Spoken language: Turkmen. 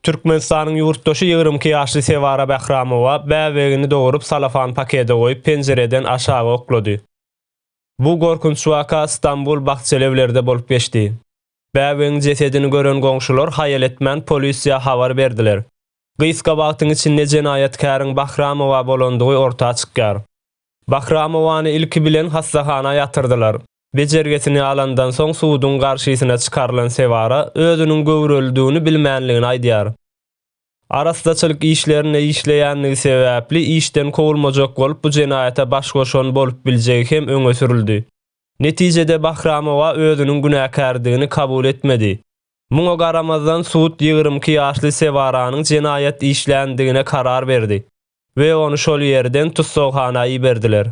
Türkmenistanyň ýurtdaşy 22 ýaşly Sewara Bähramowa bäbegini dogrup salafan pakete goýup penjireden aşaga oklady. Bu gorkunç waka Stambul Bahçelewlerde bolup geçdi. Bäbegiň jesedini gören goňşular haýal etmän polisiýa habar berdiler. Gysga wagtyň içinde jenaýatkäriň Bahramowa bolandygy orta çykýar. Bahramowany ilki bilen hassahana ýatyrdylar. Bejergisini alandan soň suduň garşysyna çykarylan Sewara özüniň göwrelidigini bilmänligini aýdýar. Arassaçylyk işlerinde işleýänligi sebäpli işden kowulmajak bolup bu jenaýata baş goşan bolup biljegi hem öňe sürüldi. Netijede Bahramowa özüniň günäkärdigini kabul etmedi. Muňa garamazdan sud 22 ýaşly Sewaranyň jenaýat işländigine karar berdi we ony şol ýerden tussaghana iberdiler.